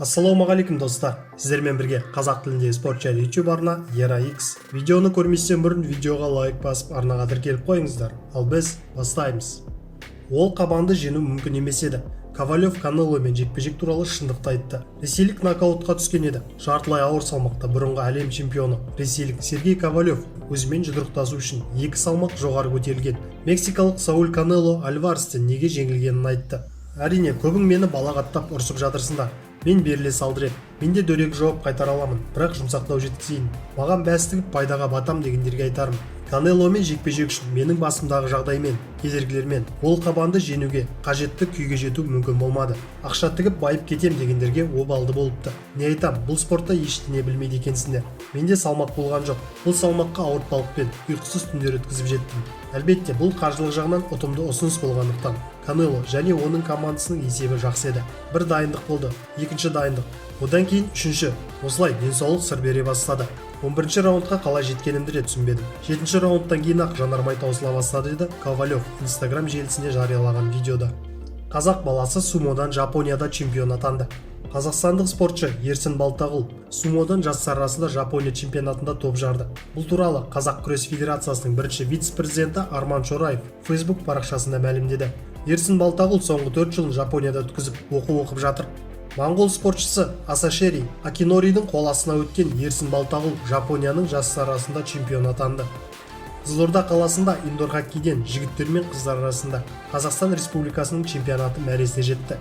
Ассалаумағалейкум, достар! Сіздермен бірге қазақ тіліндегі спорт жайлы YouTube арна Ера X. Видеоны көрместен бұрын видеоға лайк басып, арнаға тіркеліп қойыңыздар. Ал біз бастаймыз. Ол қабанды жеңу мүмкін емес еді. Ковалев Канеломен жекпе-жек туралы шындықты айтты. Ресейлік нокаутқа түскен еді. Жартылай ауыр салмақта бұрынғы әлем чемпионы, ресейлік Сергей Ковалев өзімен жұдырықтасу үшін 2 салмақ жоғары көтерілген мексикалық Сауль Канело Альварестен неге жеңілгенін айтты. Әрине, көбің мені балағаттап, ұрсып жатырсыңдар. Мен беріле салдыр ем, мен де дөрекі жауап қайтара аламын, бірақ жұмсақтау жеткізейін. Маған бәс тігіп, пайдаға батам дегендерге айтарым: Канеломен жекпе-жек үшін менің басымдағы жағдаймен, кедергілермен ол қабанды жеңуге қажетті күйге жету мүмкін болмады. Ақша тігіп, байып кетем дегендерге обалды болыпты. Не айтам, бұл спортта ештеңе білмейді екенсіңдер. Менде салмақ болған жоқ. Бұл салмаққа ауыртпалықпен, ұйқысыз түндер өткізіп жеттім. Әлбетте, бұл қаржылық жағынан ұтымды ұсыныс болғандықтан, Канело және оның командасының есебі жақсы еді. Бір дайындық болды, екінші дайындық, одан кейін үшінші. Осылай денсаулық сыр бере бастады. 11 раундқа қалай жеткенімді де түсінбедім. Жетінші раундтан кейін ақ жанармай таусыла бастады, деді Ковалев Инстаграм желісінде жариялаған видеода. Қазақ баласы сумодан Жапонияда чемпион атанды. Қазақстандық спортшы Ерсін Балтағұл сумодан жастар арасында Жапония чемпионатында топ жарды. Бұл туралы Қазақ күрес федерациясының бірінші вице-президенті Арман Шораев Facebook парақшасында мәлімдеді. Ерсін Балтағұл соңғы 4 жылын Жапонияда өткізіп, оқу оқып жатыр. Моңғол спортшысы Асашери Акиноридің қол астына өткен Ерсін Балтағұл Жапонияның жастар арасында чемпион атанды. Қызылорда қаласында индор хоккейден жігіттер мен қыздар арасында Қазақстан Республикасының чемпионаты мәресіне жетті.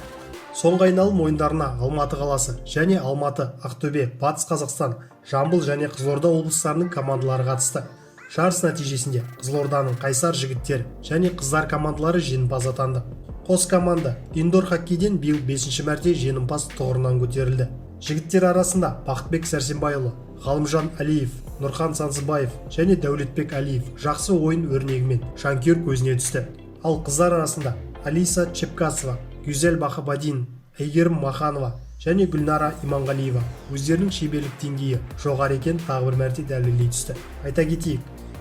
Соңғы айналым ойындарына Алматы қаласы және Алматы, Ақтөбе, Батыс Қазақстан, Жамбыл және Қызылорда облыстарының командалары қатысты. Жарыс нәтижесінде Қызылорданың Қайсар жігіттер және қыздар командалары жеңімпаз атанды. Қос команда индор хоккейден биыл бесінші мәрте жеңімпаз тұғырынан көтерілді. Жігіттер арасында Бақытбек Сәрсенбайұлы, Ғалымжан Әлиев, Нұрхан Сансызбаев және Дәулетбек Әлиев жақсы ойын өрнегімен жанкүйер көзіне түсті. Ал қыздар арасында Алиса Чепкасова, Гюзель Бахабадин, Әйгерім Маханова және Гүлнара Иманғалиева өздерінің шеберлік деңгейі жоғары екенін тағы бір мәрте дәлелдей түсті. Айта кетейік,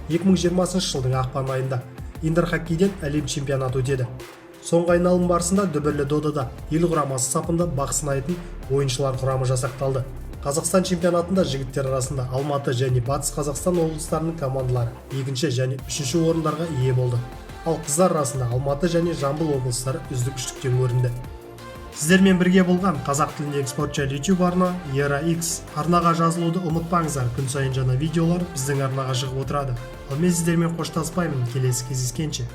2020 жылдың ақпан айында индор хоккейден әлем чемпионаты өтеді. Соңғы айналым барысында дүбірлі додада ел құрамасы сапында бақ сынайтын ойыншылар құрамы жасақталды. Қазақстан чемпионатында жігіттер арасында Алматы және Батыс Қазақстан облыстарының командалары екінші және үшінші орындарға ие болды. Ал қыздар арасында Алматы және Жамбыл облыстары үздік үштіктен көрінді. Сіздермен бірге болған қазақ тіліндегі спорт жайлы YouTube арна Ера X. Арнаға жазылуды ұмытпаңыздар. Күн сайын жаңа видеолар біздің арнаға шығып отырады. Ал мен сіздермен қоштаспаймын. Келесі кездескенше.